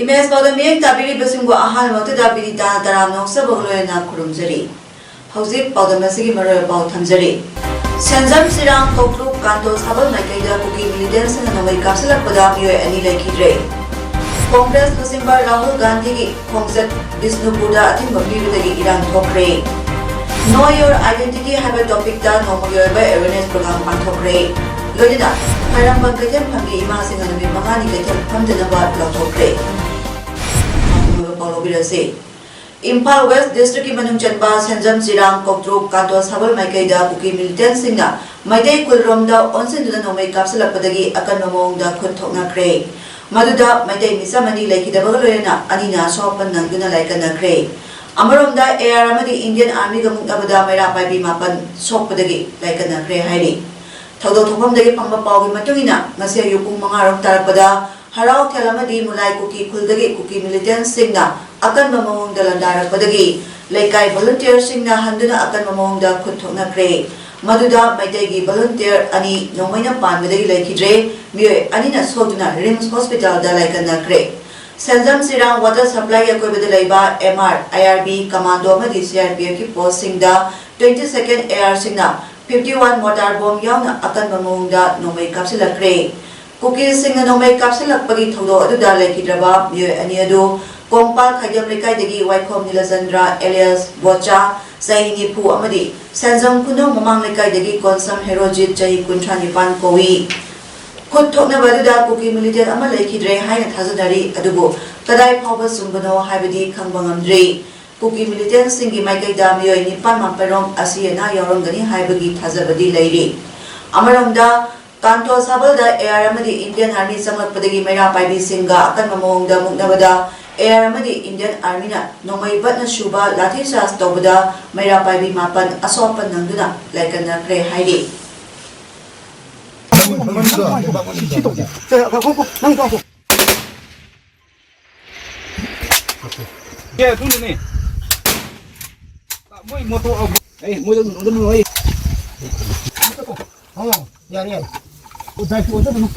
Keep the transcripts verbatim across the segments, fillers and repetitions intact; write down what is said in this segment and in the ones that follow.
Image ꯄꯥꯎꯗꯝ ꯃꯤꯠꯌꯦꯡ ꯇꯥꯕꯤꯔꯤꯕꯁꯤꯡꯕꯨ ꯑꯍꯥꯟꯕꯃꯛꯇꯗ ꯕꯤꯅꯤꯇꯥꯅ ꯇꯔꯥꯝꯅ ꯑꯣꯛꯆꯕꯒ ꯂꯣꯏꯅꯅ ꯈꯨꯔꯨꯝꯖꯔꯤ꯫ ꯍꯧꯖꯤꯛ ꯄꯥꯎꯗꯝ ꯑꯁꯤꯒꯤ ꯃꯔꯨꯑꯣꯏꯕ ꯄꯥꯎ ꯊꯝꯖꯔꯤ꯫ ꯁꯦꯟꯖꯝ ꯆꯤꯔꯥꯡ ꯀꯧꯇ꯭ꯔꯨꯛ ꯀꯥꯟꯇꯣ ꯁꯥꯕꯜ ꯃꯥꯏꯀꯩꯗ ꯀꯨꯀꯤ ꯃꯤꯂꯤꯇꯦꯟꯁꯤꯡꯅ ꯅꯣꯡꯃꯩ ꯀꯥꯞꯁꯤꯜꯂꯛꯄꯗ ꯃꯤꯑꯣꯏ ꯑꯅꯤ ꯂꯩꯈꯤꯗ꯭ꯔꯦ꯫ ꯀꯣꯡꯒ꯭ꯔꯦꯁ ꯂꯨꯆꯤꯡꯕ ꯔꯥꯍꯨꯜ ꯒꯥꯟꯙꯤꯒꯤ ꯈꯣꯡꯆꯠ ꯕꯤꯁꯅꯨꯄꯨꯔꯗ ꯑꯊꯤꯡꯕ ꯄꯤꯕꯗꯒꯤ ꯏꯔꯥꯡ ꯊꯣꯛꯈ꯭ꯔꯦ꯫ Know Your Identity ꯍꯥꯏꯕ ꯇꯣꯄꯤꯛꯇ ꯅꯣꯡꯃꯒꯤ ꯑꯣꯏꯕ ꯑꯦꯋꯦꯔꯅꯦꯁ ꯄ꯭ꯔꯣꯒ꯭ꯔꯥꯝ ꯄꯥꯡꯊꯣꯛꯈ꯭ꯔꯦ꯫ ꯂꯣꯏꯅꯅ ꯈ꯭ꯋꯥꯏꯔꯝꯕꯟ ꯀꯩꯊꯦꯜ ꯐꯝꯒꯤ ꯏꯃꯥꯁꯤꯡꯅ ꯅꯨꯃꯤꯠ ꯃꯉꯥꯅꯤ ꯀꯩꯊꯦꯜ ꯐꯝꯗꯅꯕ ꯂꯥꯎꯊꯣꯛꯈ꯭ꯔꯦ꯫ ꯄꯥꯎ ꯂꯧꯕꯤꯔꯁꯤ꯫ ꯏꯝꯐꯥꯜ ꯋꯦꯁ ꯗꯤꯁꯇ꯭ꯔꯤꯛꯀꯤ ꯃꯅꯨꯡ ꯆꯟꯕ ꯁꯦꯟꯖꯝ ꯆꯤꯔꯥꯡ ꯀꯣꯛꯇ꯭ꯔꯨꯛ ꯀꯥꯇꯣ ꯁꯥꯕꯜ ꯃꯥꯏꯀꯩꯗ ꯀꯨꯀꯤ ꯃꯤꯂꯤꯇꯦꯟꯁꯤꯡꯅ ꯃꯩꯇꯩ ꯈꯨꯜꯔꯣꯝꯗ ꯑꯣꯟꯁꯤꯟꯗꯨꯅ ꯅꯣꯡꯃꯩ ꯀꯥꯞꯁꯤꯜꯂꯛꯄꯗꯒꯤ ꯑꯀꯟꯕ ꯃꯑꯣꯡꯗ ꯈꯨꯠ ꯊꯣꯛꯅꯈ꯭ꯔꯦ꯫ ꯃꯗꯨꯗ ꯃꯩꯇꯩ ꯃꯤꯆꯝ ꯑꯅꯤ ꯂꯩꯈꯤꯗꯕꯒ ꯂꯣꯏꯅꯅ ꯑꯅꯤꯅ ꯑꯁꯣꯛ ꯑꯄꯟ ꯅꯪꯗꯨꯅ ꯂꯥꯏꯀꯠꯅꯈ꯭ꯔꯦ꯫ ꯑꯃꯔꯣꯝꯗ AR ꯑꯃꯗꯤ Indian Armyꯒ ꯃꯨꯛꯅꯕꯗ ꯃꯩꯔꯥ ꯄꯥꯏꯕꯤ ꯃꯥꯄꯟ ꯁꯣꯛꯄꯗꯒꯤ ꯂꯥꯏꯀꯠꯅꯈ꯭ꯔꯦ ꯍꯥꯏꯔꯤ꯫ ꯊꯧꯗꯣꯛ ꯊꯣꯛꯐꯝꯗꯒꯤ ꯐꯪꯕ ꯄꯥꯎꯒꯤ ꯃꯇꯨꯡ ꯏꯟꯅ, ꯉꯁꯤ ꯑꯌꯨꯛ ꯄꯨꯡ ꯃꯉꯥ ꯔꯣꯝ ꯇꯥꯔꯛꯄꯗ ꯍꯔꯥꯎꯊꯦꯜ ꯑꯃꯗꯤ ꯃꯨꯂꯥꯏ ꯀꯨꯀꯤ ꯈꯨꯜꯗꯒꯤ ꯀꯨꯀꯤ ꯃꯤꯂꯤꯇꯦꯟꯁꯤꯡꯅ ꯑꯀꯟꯕ ꯃꯑꯣꯡꯗ ꯂꯥꯟꯗꯥꯔꯛꯄꯗꯒꯤ ꯂꯩꯀꯥꯏ ꯚꯣꯂꯨꯟꯇꯤꯌꯔꯁꯤꯡꯅ ꯍꯟꯗꯨꯅ ꯑꯀꯟꯕ ꯃꯑꯣꯡꯗ ꯈꯨꯠ ꯊꯣꯛꯅꯈ꯭ꯔꯦ꯫ ꯃꯗꯨꯗ ꯃꯩꯇꯩꯒꯤ ꯚꯣꯂꯨꯟꯇꯤꯌꯔ ꯑꯅꯤ ꯅꯣꯡꯃꯩꯅ ꯄꯥꯟꯕꯗꯒꯤ ꯂꯩꯈꯤꯗ꯭ꯔꯦ, ꯃꯤꯑꯣꯏ ꯑꯅꯤꯅ ꯁꯣꯛꯇꯨꯅ ꯔꯤꯝꯁ ꯍꯣꯁꯄꯤꯇꯥꯜꯗ ꯂꯥꯏꯀꯠꯅꯈ꯭ꯔꯦ꯫ ꯁꯦꯟꯖꯝ ꯆꯤꯔꯥꯡ ꯋꯥꯇꯔ ꯁꯄ꯭ꯂꯥꯏꯒꯤ ꯑꯀꯣꯏꯕꯗ ꯂꯩꯕ MR, IRB, ꯀꯃꯥꯟꯗꯣ ꯑꯃꯗꯤ CRPFꯀꯤ ꯄꯣꯁꯁꯤꯡꯗ twenty second ARꯁꯤꯡꯅ fifty one mortar bomb ꯌꯥꯎꯅ ꯑꯀꯟꯕ ꯃꯑꯣꯡꯗ ꯅꯣꯡꯃꯩ ꯀꯥꯞꯁꯤꯜꯂꯛꯈ꯭ꯔꯦ꯫ ꯀꯨꯀꯤꯁꯤꯡꯅ ꯅꯣꯡꯃꯩ ꯀꯥꯞꯁꯤꯜꯂꯛꯄꯒꯤ ꯊꯧꯗꯣꯛ ꯑꯗꯨꯗ ꯂꯩꯈꯤꯗ꯭ꯔꯕ ꯃꯤꯑꯣꯏ ꯑꯅꯤ ꯑꯗꯨ ꯀꯣꯡꯄꯥꯜ ꯈꯥꯏꯗꯦꯝ ꯂꯩꯀꯥꯏꯗꯒꯤ ꯋꯥꯏꯈꯣꯝ ꯅꯤꯂꯆꯟꯗ꯭ꯔ alias ꯕꯣꯆꯥ, ꯆꯍꯤ ꯅꯤꯐꯨ, ꯑꯃꯗꯤ ꯁꯦꯟꯖꯝ ꯈꯨꯅꯧ ꯃꯃꯥꯡ ꯂꯩꯀꯥꯏꯗꯒꯤ ꯀꯣꯟꯁꯝ ꯍꯦꯔꯣꯖꯤꯠ, ꯆꯍꯤ ꯀꯨꯟꯊ꯭ꯔꯥ ꯅꯤꯄꯥꯟ ꯀꯧꯏ꯫ ꯈꯨꯠ ꯊꯣꯛꯅꯕ ꯑꯗꯨꯗ ꯀꯨꯀꯤ ꯃꯤꯂꯤꯇꯦꯟ ꯑꯃ ꯂꯩꯈꯤꯗ꯭ꯔꯦ ꯍꯥꯏꯅ ꯊꯥꯖꯅꯔꯤ, ꯑꯗꯨꯕꯨ ꯀꯗꯥꯏ ꯐꯥꯎꯕ ꯆꯨꯝꯕꯅꯣ ꯍꯥꯏꯕꯗꯤ ꯈꯪꯕ ꯉꯝꯗ꯭ꯔꯤ꯫ ꯀꯨꯀꯤ ꯃꯤꯂꯤꯇꯦꯟꯁꯤꯡꯒꯤ ꯃꯥꯏꯀꯩꯗ ꯃꯤꯑꯣꯏ ꯅꯤꯄꯥꯟ ꯃꯥꯄꯟꯔꯣꯝ ꯑꯁꯤ ꯑꯅꯥ ꯌꯥꯎꯔꯝꯒꯅꯤ ꯍꯥꯏꯕꯒꯤ ꯊꯥꯖꯕꯗꯤ ꯂꯩꯔꯤ꯫ ꯑꯃꯔꯣꯝꯗ, ꯀꯥꯟꯇꯣ ꯁꯥꯕꯜꯗ ꯑꯦ ꯑꯥꯔ ꯑꯃꯗꯤ ꯏꯟꯗꯤꯌꯟ ꯑꯥꯔꯃꯤ ꯆꯪꯂꯛꯄꯗꯒꯤ ꯃꯩꯔꯥ ꯄꯥꯏꯕꯤꯁꯤꯡꯒ ꯑꯀꯟꯕ ꯃꯑꯣꯡꯗ ꯃꯨꯛꯅꯕꯗ ꯑꯦ ꯑꯥꯔ ꯑꯃꯗꯤ ꯏꯟꯗꯤꯌꯟ ꯑꯥꯔꯃꯤꯅ ꯅꯣꯡꯃꯩ ꯕꯠꯅ ꯁꯨꯕ ꯂꯥꯊꯤ ꯆꯥꯔꯖ ꯇꯧꯕꯗ ꯃꯩꯔꯥ ꯄꯥꯏꯕꯤ ꯃꯥꯄꯟ ꯑꯁꯣꯛ ꯑꯄꯟ ꯅꯪꯗꯨꯅ ꯂꯥꯏꯀꯠꯅꯈ꯭ꯔꯦ ꯍꯥꯏꯔꯤ꯫ ꯑꯦ, ꯑꯗꯨꯅꯅꯦ꯫ ꯃꯣꯏ ꯃꯣꯇꯣꯔ ꯑꯦ, ꯃꯣꯏꯗ ꯑꯗꯨꯝ, ꯑꯗꯨꯝ ꯂꯣꯏ꯫ ꯑꯣ, ꯌꯥꯔꯦ, ꯌꯥꯔꯦ꯫ ꯑꯣ, ꯗꯥꯏꯁꯨ ꯑꯣꯏꯗꯕꯅꯣ꯫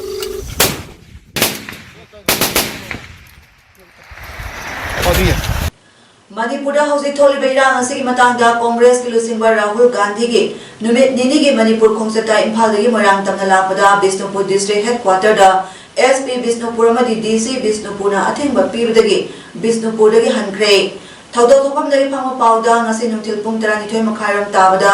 ꯃꯅꯤꯄꯨꯔꯗ ꯍꯧꯖꯤꯛ ꯊꯣꯛꯂꯤꯕ ꯏꯔꯥꯡ ꯑꯁꯤꯒꯤ ꯃꯇꯥꯡꯗ ꯀꯣꯡꯒ꯭ꯔꯦꯁꯀꯤ ꯂꯨꯆꯤꯡꯕ ꯔꯥꯍꯨꯜ ꯒꯥꯟꯙꯤꯒꯤ ꯅꯨꯃꯤꯠ ꯅꯤꯅꯤꯒꯤ ꯃꯅꯤꯄꯨꯔ ꯈꯣꯡꯆꯠꯇ ꯏꯝꯐꯥꯜꯗꯒꯤ ꯃꯣꯏꯔꯥꯡ ꯇꯝꯅ ꯂꯥꯛꯄꯗ ꯕꯤꯁꯅꯨꯄꯨꯔ ꯗꯤꯁꯇ꯭ꯔꯤꯛ ꯍꯦꯗꯀ꯭ꯋꯥꯇꯔꯗ ꯑꯦꯁ ꯄꯤ ꯕꯤꯁꯅꯨꯄꯨꯔ ꯑꯃꯗꯤ ꯗꯤ ꯁꯤ ꯕꯤꯁꯅꯨꯄꯨꯔꯅ ꯑꯊꯤꯡꯕ ꯄꯤꯕꯗꯒꯤ ꯕꯤꯁꯅꯨꯄꯨꯔꯗꯒꯤ ꯍꯟꯈ꯭ꯔꯦ꯫ ꯊꯧꯗꯣꯛ ꯊꯣꯛꯐꯝꯗꯒꯤ ꯐꯪꯕ ꯄꯥꯎꯗ ꯉꯁꯤ ꯅꯨꯡꯊꯤꯜ ꯄꯨꯡ ꯇꯔꯥꯅꯤꯊꯣꯏ ꯃꯈꯥꯏꯔꯣꯝ ꯇꯥꯕꯗ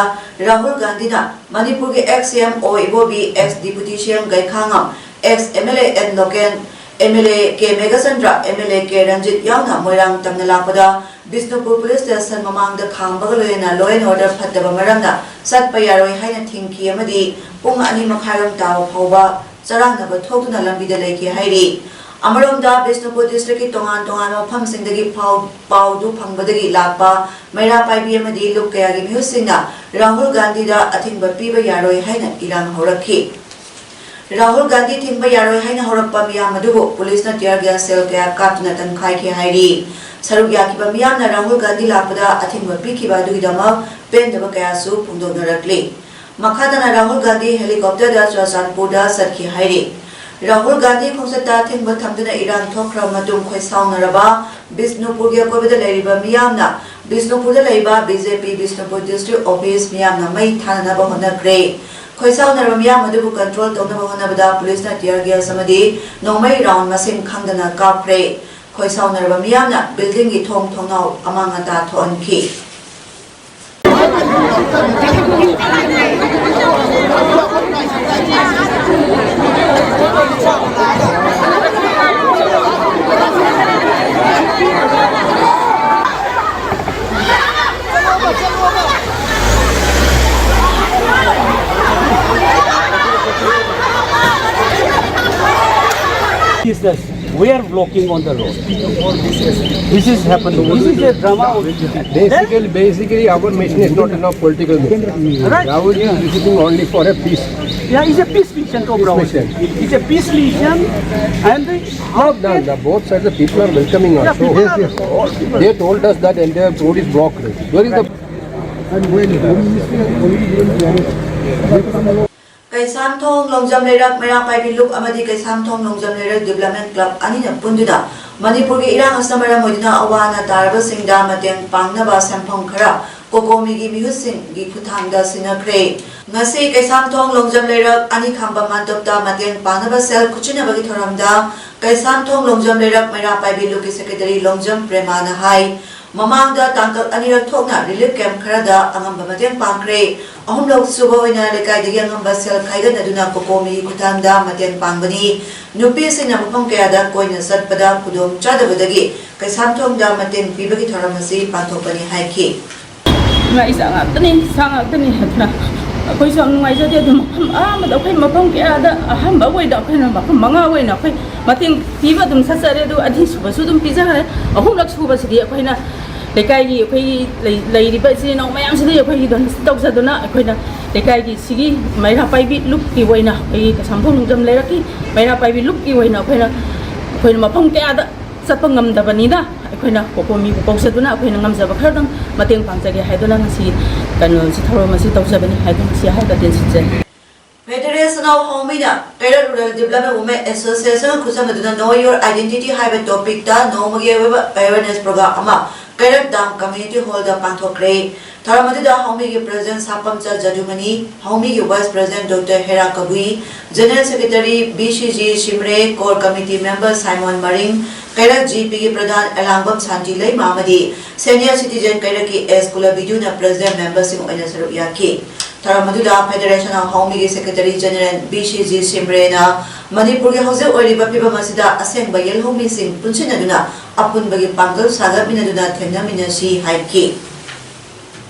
ꯔꯥꯍꯨꯜ ꯒꯥꯟꯙꯤꯅ ꯃꯅꯤꯄꯨꯔꯒꯤ ex C M ꯑꯣ ꯏꯕꯣꯕꯤ, ex Deputy C M ꯒꯩꯈꯥꯉꯝ, ex M L A N local, M L A K Meghachandra, M L A K Ranjit ꯌꯥꯎꯅ ꯃꯣꯏꯔꯥꯡ ꯇꯝꯅ ꯂꯥꯛꯄꯗ ꯕꯤꯁꯅꯨꯄꯨꯔ ꯄꯨꯂꯤꯁ ꯁ꯭ꯇꯦꯁꯟ ꯃꯃꯥꯡꯗ ꯈꯥꯝꯕꯒ ꯂꯣꯏꯅꯅ law and order ꯐꯠꯇꯕ ꯃꯔꯝꯅ ꯆꯠꯄ ꯌꯥꯔꯣꯏ ꯍꯥꯏꯅ ꯊꯤꯡꯈꯤ ꯑꯃꯗꯤ ꯄꯨꯡ ꯑꯅꯤ ꯃꯈꯥꯏꯔꯣꯝ ꯇꯥꯕ ꯐꯥꯎꯕ ꯆꯔꯥꯡꯅꯕ ꯊꯣꯛꯇꯨꯅ ꯂꯝꯕꯤꯗ ꯂꯩꯈꯤ ꯍꯥꯏꯔꯤ꯫ ꯑꯃꯔꯣꯝꯗ ꯕꯤꯁꯅꯨꯄꯨꯔ ꯗꯤꯁꯇ꯭ꯔꯤꯛꯀꯤ ꯇꯣꯉꯥꯟ ꯇꯣꯉꯥꯟꯕ ꯃꯐꯝꯁꯤꯡꯗꯒꯤ ꯐꯥꯎ-, ꯄꯥꯎꯗꯨ ꯐꯪꯕꯗꯒꯤ ꯂꯥꯛꯄ ꯃꯩꯔꯥ ꯄꯥꯏꯕꯤ ꯑꯃꯗꯤ ꯂꯨꯞ ꯀꯌꯥꯒꯤ ꯃꯤꯍꯨꯠꯁꯤꯡꯅ ꯔꯥꯍꯨꯜ ꯒꯥꯟꯙꯤꯗ ꯑꯊꯤꯡꯕ ꯄꯤꯕ ꯌꯥꯔꯣꯏ ꯍꯥꯏꯅ ꯏꯔꯥꯡ ꯍꯧꯔꯛꯈꯤ꯫ ꯔꯥꯍꯨꯜ ꯒꯥꯟꯙꯤ ꯊꯤꯡꯕ ꯌꯥꯔꯣꯏ ꯍꯥꯏꯅ ꯍꯧꯔꯛꯄ ꯃꯤꯌꯥꯝ ꯑꯗꯨꯕꯨ ꯄꯨꯂꯤꯁꯅ tear gas shell ꯀꯌꯥ ꯀꯥꯞꯇꯨꯅ ꯇꯟꯈꯥꯏꯈꯤ ꯍꯥꯏꯔꯤ꯫ ꯁꯔꯨꯛ ꯌꯥꯈꯤꯕ ꯃꯤꯌꯥꯝꯅ ꯔꯥꯍꯨꯜ ꯒꯥꯟꯙꯤ ꯂꯥꯛꯄꯗ ꯑꯊꯤꯡꯕ ꯄꯤꯈꯤꯕ ꯑꯗꯨꯒꯤꯗꯃꯛ ꯄꯦꯟꯗꯕ ꯀꯌꯥꯁꯨ ꯐꯣꯡꯗꯣꯛꯅꯔꯛꯂꯤ꯫ ꯃꯈꯥ ꯇꯥꯅ ꯔꯥꯍꯨꯜ ꯒꯥꯟꯙꯤ helicopterꯗ ꯆꯨꯔꯆꯥꯟꯄꯨꯔꯗ ꯆꯠꯈꯤ ꯍꯥꯏꯔꯤ꯫ ꯔꯥꯍꯨꯜ ꯒꯥꯟꯙꯤ ꯈꯣꯡꯆꯠꯇ ꯑꯊꯤꯡꯕ ꯊꯝꯗꯨꯅ ꯏꯔꯥꯡ ꯊꯣꯛꯈ꯭ꯔꯕ ꯃꯇꯨꯡ ꯈꯣꯏꯁꯥꯎꯅꯔꯕ ꯕꯤꯁꯅꯨꯄꯨꯔꯒꯤ ꯑꯀꯣꯏꯕꯗ ꯂꯩꯔꯤꯕ ꯃꯤꯌꯥꯝꯅ ꯕꯤꯁꯅꯨꯄꯨꯔꯗ ꯂꯩꯕ B J P Bishnupur district office ꯃꯤꯌꯥꯝꯅ ꯃꯩ ꯊꯥꯅꯅꯕ ꯍꯣꯠꯅꯈ꯭ꯔꯦ꯫ ꯈꯣꯏꯁꯥꯎꯅꯔꯕ ꯃꯤꯌꯥꯝ ꯑꯗꯨꯕꯨ control ꯇꯧꯅꯕ ꯍꯣꯠꯅꯕꯗ ꯄꯨꯂꯤꯁꯅ tear gas ꯑꯃꯗꯤ ꯅꯣꯡꯃꯩ round ꯃꯁꯤꯡ ꯈꯪꯗꯅ ꯀꯥꯞꯈ꯭ꯔꯦ꯫ ꯈꯣꯏꯁꯥꯎꯅꯔꯕ ꯃꯤꯌꯥꯝꯅ buildingꯒꯤ ꯊꯣꯡ ꯊꯣꯡꯅꯥꯎ ꯑꯃꯥꯡ ꯑꯇꯥ ꯊꯣꯛꯍꯟꯈꯤ꯫ Is this? We are blocking on the road. This is happening. This is a drama. Basically, basically, our mission is not enough political mission. Right? Rahul ji is visiting only for a peace. Yeah, it's a peace mission, Cobra. Peace mission. It's a peace mission, and the, no, no, no, both sides the people are welcoming us. Yeah, people are, all people. They told us that entire road is blocked. Where is the Kaisamthong Longjam Leirak Meira Paibi Lup amadi Kaisamthong Longjam Leirak Development Club ꯑꯅꯤꯅ ꯄꯨꯟꯗꯨꯅ ꯃꯅꯤꯄꯨꯔꯒꯤ ꯏꯔꯥꯡ ꯑꯁꯤꯅ ꯃꯔꯝ ꯑꯣꯏꯗꯨꯅ ꯑꯋꯥ ꯑꯅꯥ ꯇꯥꯔꯕꯁꯤꯡꯗ ꯃꯇꯦꯡ ꯄꯥꯡꯅꯕ ꯁꯦꯟꯐꯝ ꯈꯔ ꯀꯣꯀꯣꯃꯤꯒꯤ ꯃꯤꯍꯨꯠꯁꯤꯡꯒꯤ ꯈꯨꯠꯊꯥꯡꯗ ꯁꯤꯟꯅꯈ꯭ꯔꯦ꯫ ꯉꯁꯤ ꯀꯩꯁꯥꯝꯊꯣꯡ ꯂꯣꯡꯖꯝ ꯂꯩꯔꯛ ꯑꯅꯤ ꯈꯥꯝꯕ ꯃꯥꯟꯇꯣꯞꯇ ꯃꯇꯦꯡ ꯄꯥꯡꯅꯕ ꯁꯦꯜ ꯈꯨꯠꯁꯤꯟꯅꯕꯒꯤ ꯊꯧꯔꯝꯗ ꯀꯩꯁꯥꯝꯊꯣꯡ ꯂꯣꯡꯖꯝ ꯂꯩꯔꯛ ꯃꯩꯔꯥ ꯄꯥꯏꯕꯤ ꯂꯨꯞꯀꯤ ꯁꯦꯀ꯭ꯔꯦꯇꯔꯤ ꯂꯣꯡꯖꯝ ꯄ꯭ꯔꯦꯃꯥꯅ ꯍꯥꯏ, ꯃꯃꯥꯡꯗ ꯇꯥꯡꯀꯛ ꯑꯅꯤꯔꯛ ꯊꯣꯛꯅ ꯔꯤꯂꯤꯐ ꯀꯦꯝꯞ ꯈꯔꯗ ꯑꯉꯝꯕ ꯃꯇꯦꯡ ꯄꯥꯡꯈ꯭ꯔꯦ꯫ ꯑꯍꯨꯝꯂꯛ ꯁꯨꯕ ꯑꯣꯏꯅ ꯂꯩꯀꯥꯏꯗꯒꯤ ꯑꯉꯝꯕ ꯁꯦꯜ ꯈꯥꯏꯒꯠꯅꯗꯨꯅ ꯀꯣꯀꯣꯃꯤꯒꯤ ꯈꯨꯠꯊꯥꯡꯗ ꯃꯇꯦꯡ ꯄꯥꯡꯕꯅꯤ꯫ ꯅꯨꯄꯤꯁꯤꯡꯅ ꯃꯐꯝ ꯀꯌꯥꯗ ꯀꯣꯏꯅ ꯆꯠꯄꯗ ꯈꯨꯗꯣꯡ ꯆꯥꯗꯕꯗꯒꯤ ꯀꯩꯁꯥꯝꯊꯣꯡꯗ ꯃꯇꯦꯡ ꯄꯤꯕꯒꯤ ꯊꯧꯔꯝ ꯑꯁꯤ ꯄꯥꯡꯊꯣꯛꯄꯅꯤ ꯍꯥꯏꯈꯤ꯫ ꯏꯃꯥ ꯏꯆꯥ ꯉꯥꯛꯇꯅꯤ, ꯏꯁꯥ ꯉꯥꯛꯇꯅꯤ ꯍꯥꯏꯗꯅ ꯑꯩꯈꯣꯏꯁꯨ ꯌꯥꯝ ꯅꯨꯡꯉꯥꯏꯖꯗꯦ꯫ ꯑꯗꯨꯝ ꯃꯐꯝ ꯑꯍꯥꯟꯕꯗ ꯑꯩꯈꯣꯏ ꯃꯐꯝ ꯀꯌꯥꯗ ꯑꯍꯥꯟꯕ ꯑꯣꯏꯅ ꯑꯩꯈꯣꯏꯅ ꯃꯐꯝ ꯃꯉꯥ ꯑꯣꯏꯅ ꯑꯩꯈꯣꯏ ꯃꯇꯦꯡ ꯄꯤꯕ ꯑꯗꯨꯝ ꯆꯠꯆꯔꯦ꯫ ꯑꯗꯨ ꯑꯅꯤꯁꯨꯕꯁꯨ ꯑꯗꯨꯝ ꯄꯤꯖꯈ꯭ꯔꯦ꯫ ꯑꯍꯨꯝꯂꯛ ꯁꯨꯕꯁꯤꯗꯤ ꯑꯩꯈꯣꯏꯅ ꯂꯩꯀꯥꯏꯒꯤ ꯑꯩꯈꯣꯏꯒꯤ ꯂꯩ-, ꯂꯩꯔꯤꯕ ꯏꯆꯤꯜ ꯏꯅꯥꯎ ꯃꯌꯥꯝꯁꯤꯗ ꯑꯩꯈꯣꯏꯒꯤ ꯗꯣꯅꯦꯁꯟ ꯇꯧꯖꯗꯨꯅ ꯑꯩꯈꯣꯏꯅ ꯂꯩꯀꯥꯏꯒꯤ ꯁꯤꯒꯤ ꯃꯩꯔꯥ ꯄꯥꯏꯕꯤ ꯂꯨꯞꯀꯤ ꯑꯣꯏꯅ, ꯑꯩꯈꯣꯏꯒꯤ ꯀꯩꯁꯥꯝꯊꯣꯡ ꯅꯣꯡꯖꯝ ꯂꯩꯔꯛꯀꯤ ꯃꯩꯔꯥ ꯄꯥꯏꯕꯤ ꯂꯨꯞꯀꯤ ꯑꯣꯏꯅ ꯑꯩꯈꯣꯏꯅ, ꯑꯩꯈꯣꯏꯅ ꯃꯐꯝ ꯀꯌꯥꯗ ꯆꯠꯄ ꯉꯝꯗꯕꯅꯤꯅ ꯑꯩꯈꯣꯏꯅ ꯀꯣꯀꯣꯃꯤꯕꯨ ꯀꯧꯖꯗꯨꯅ ꯑꯩꯈꯣꯏꯅ ꯉꯝꯖꯕ ꯈꯔꯗꯪ ꯃꯇꯦꯡ ꯄꯥꯡꯖꯒꯦ ꯍꯥꯏꯗꯨꯅ ꯉꯁꯤ ꯀꯩꯅꯣꯁꯤ, ꯊꯧꯔꯝ ꯑꯁꯤ ꯇꯧꯖꯕꯅꯤ ꯍꯥꯏꯗꯨꯅ ꯁꯤ ꯍꯥꯏꯔꯒ ꯇꯦꯟꯁꯤꯟꯖꯔꯤ꯫ Federation of Haomina, Kairak Rural Development Women Association ꯈꯨꯠꯁꯝꯅꯗꯨꯅ Know Your Identity ꯍꯥꯏꯕ ꯇꯣꯄꯤꯛꯇ ꯅꯣꯡꯃꯒꯤ ꯑꯣꯏꯕ ꯑꯦꯋꯦꯔꯅꯦꯁ ꯄ꯭ꯔꯣꯒ꯭ꯔꯥꯝ ꯑꯃ ꯀꯩꯔꯛ ꯗꯥꯝ ꯀꯝꯃ꯭ꯌꯨꯅꯤꯇꯤ ꯍꯣꯜꯗ ꯄꯥꯡꯊꯣꯛꯈ꯭ꯔꯦ꯫ ꯊꯧꯔꯝ ꯑꯗꯨꯗ ꯍꯥꯎꯃꯤꯒꯤ ꯄ꯭ꯔꯦꯁꯤꯗꯦꯟꯠ ꯁꯥꯄꯝꯆ ꯖꯗꯨꯃꯅꯤ, ꯍꯥꯎꯃꯤꯒꯤ vice president doctor Hera Kabui, general secretary B C G Simre, core committee member Simon Maring, Keirak G ꯄꯤꯒꯤ ꯄ꯭ꯔꯙꯥꯟ ꯑꯦꯂꯥꯡꯕꯝ ꯁꯥꯟꯇꯤ ꯂꯩꯃ ꯑꯃꯗꯤ ꯁꯦꯅꯤꯌꯔ ꯁꯤꯇꯤꯖꯦꯟ ꯀꯩꯔꯛꯀꯤ ꯑꯦꯁ ꯀꯨꯂꯕꯤꯗꯨꯅ ꯄ꯭ꯔꯦꯁꯤꯗꯦꯟꯠ ꯃꯦꯝꯕꯔꯁꯤꯡ ꯑꯣꯏꯅ ꯁꯔꯨꯛ ꯌꯥꯈꯤ꯫ ꯊꯧꯔꯝ ꯑꯗꯨꯗ ꯐꯦꯗꯔꯦꯁꯟ ꯑꯣꯐ ꯍꯥꯎꯃꯤꯒꯤ secretary general B C G ꯁꯤꯝꯔꯦꯅ ꯃꯅꯤꯄꯨꯔꯒꯤ ꯍꯧꯖꯤꯛ ꯑꯣꯏꯔꯤꯕ ꯐꯤꯕꯝ ꯑꯁꯤꯗ ꯑꯁꯦꯡꯕ ꯌꯦꯜꯍꯧꯃꯤꯁꯤꯡ ꯄꯨꯟꯁꯤꯟꯅꯗꯨꯅ ꯑꯄꯨꯟꯕꯒꯤ ꯄꯥꯡꯒꯜ ꯁꯥꯒꯠꯃꯤꯟꯅꯗꯨꯅ ꯊꯦꯡꯅꯃꯤꯟꯅꯁꯤ ꯍꯥꯏꯈꯤ꯫